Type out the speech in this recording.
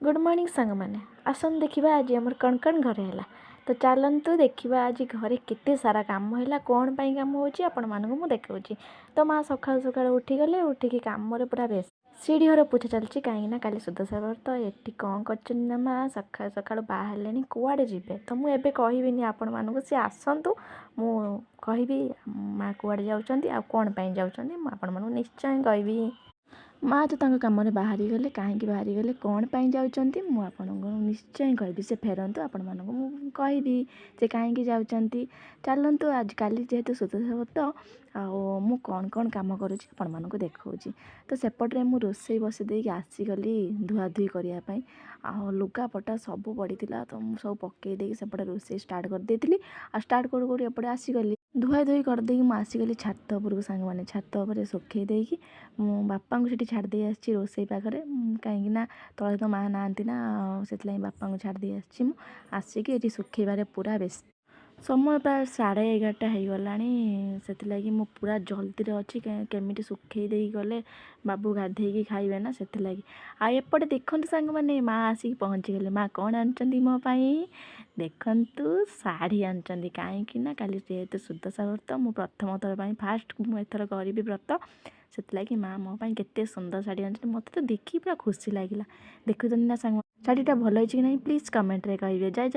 Good morning ସାଙ୍ଗମାନେ, ଆସନ୍ତୁ ଦେଖିବା ଆଜି ଆମର କ'ଣ କ'ଣ ଘରେ ହେଲା। ତ ଚାଲନ୍ତୁ ଦେଖିବା ଆଜି ଘରେ କେତେ ସାରା କାମ ହେଲା, କ'ଣ ପାଇଁ କାମ ହେଉଛି ଆପଣମାନଙ୍କୁ ମୁଁ ଦେଖାଉଛି। ତ ମା' ସକାଳୁ ସକାଳୁ ଉଠିଗଲେ, ଉଠିକି କାମରେ ପୁରା ବ୍ୟସ୍ତ। ସିଢ଼ି ଘର ପୋଛା ଚାଲିଛି, କାହିଁକିନା କାଲି ସୁଦଶା ବ୍ରତ। ଏଠି କ'ଣ କରିଛନ୍ତି ନା ମା' ସକାଳୁ ସକାଳୁ ବାହାରିଲେଣି କୁଆଡ଼େ ଯିବେ, ତ ମୁଁ ଏବେ କହିବିନି ଆପଣମାନଙ୍କୁ, ସେ ଆସନ୍ତୁ ମୁଁ କହିବି ମା' କୁଆଡ଼େ ଯାଉଛନ୍ତି ଆଉ କ'ଣ ପାଇଁ ଯାଉଛନ୍ତି, ମୁଁ ଆପଣମାନଙ୍କୁ ନିଶ୍ଚୟ କହିବି। ମା' ତ ତାଙ୍କ କାମରେ ବାହାରିଗଲେ, କାହିଁକି ବାହାରିଗଲେ, କ'ଣ ପାଇଁ ଯାଉଛନ୍ତି ମୁଁ ଆପଣଙ୍କୁ ନିଶ୍ଚୟ କହିବି। ସେ ଫେରନ୍ତୁ, ଆପଣମାନଙ୍କୁ ମୁଁ କହିବି ଯେ କାହିଁକି ଯାଉଛନ୍ତି। ଚାଲନ୍ତୁ, ଆଜି କାଲି ଯେହେତୁ ସୁଦଶା ବ୍ରତ, ଆଉ ମୁଁ କ'ଣ କ'ଣ କାମ କରୁଛି ଆପଣମାନଙ୍କୁ ଦେଖାଉଛି। ତ ସେପଟରେ ମୁଁ ରୋଷେଇ ବସେଇ ଦେଇକି ଆସିଗଲି ଧୁଆଧୁଇ କରିବା ପାଇଁ, ଆଉ ଲୁଗାପଟା ସବୁ ପଡ଼ିଥିଲା, ତ ମୁଁ ସବୁ ପକାଇ ଦେଇକି ସେପଟେ ରୋଷେଇ ଷ୍ଟାର୍ଟ କରିଦେଇଥିଲି। ଆଉ ଷ୍ଟାର୍ଟ କରୁ କରୁ ଏପଟେ ଆସିଗଲି, ଧୁଆଧୁଇ କରିଦେଇକି ମୁଁ ଆସିଗଲି ଛାତ ଉପରକୁ। ସାଙ୍ଗମାନେ, ଛାତ ଉପରେ ଶୁଖେଇ ଦେଇକି ମୁଁ ବାପାଙ୍କୁ ସେଠି ଛାଡ଼ି ଦେଇ ଆସିଛି ରୋଷେଇ ପାଖରେ, କାହିଁକିନା ତଳେ ତ ମା' ନାହାନ୍ତି ନା, ସେଥିଲାଗି ବାପାଙ୍କୁ ଛାଡ଼ି ଦେଇ ଆସିଛି। ମୁଁ ଆସିକି ଏଠି ଶୁଖେଇବାରେ ପୁରା ବ୍ୟସ୍ତ। ସମୟ ପ୍ରାୟ 11:30 ହେଇଗଲାଣି, ସେଥିଲାଗି ମୁଁ ପୁରା ଜଲ୍ଦିରେ ଅଛି, କେମିତି ଶୁଖେଇ ଦେଇକି ଗଲେ ବାବୁ ଗାଧେଇକି ଖାଇବେ ନା, ସେଥିଲାଗି। ଆଉ ଏପଟେ ଦେଖନ୍ତୁ ସାଙ୍ଗମାନେ, ମା' ଆସିକି ପହଞ୍ଚିଗଲେ। ମା' କ'ଣ ଆଣିଛନ୍ତି ମୋ ପାଇଁ ଦେଖନ୍ତୁ, ଶାଢ଼ୀ ଆଣିଛନ୍ତି, କାହିଁକି ନା କାଲି ଯେହେତୁ ସୁଦଶା ବ୍ରତ, ମୁଁ ପ୍ରଥମ ଥର ପାଇଁ ଫାଷ୍ଟ ମୁଁ ଏଥର କରିବି ବ୍ରତ, ସେଥିଲାଗି ମା' ମୋ ପାଇଁ କେତେ ସୁନ୍ଦର ଶାଢ଼ୀ ଆଣିଛନ୍ତି। ମୋତେ ତ ଦେଖିକି ପୁରା ଖୁସି ଲାଗିଲା। ଦେଖୁଛନ୍ତି ନା ସାଙ୍ଗ, ଶାଢ଼ୀଟା ଭଲ ହେଇଛି କି ନାହିଁ ପ୍ଲିଜ୍ କମେଣ୍ଟରେ କହିବେ। ଜୟ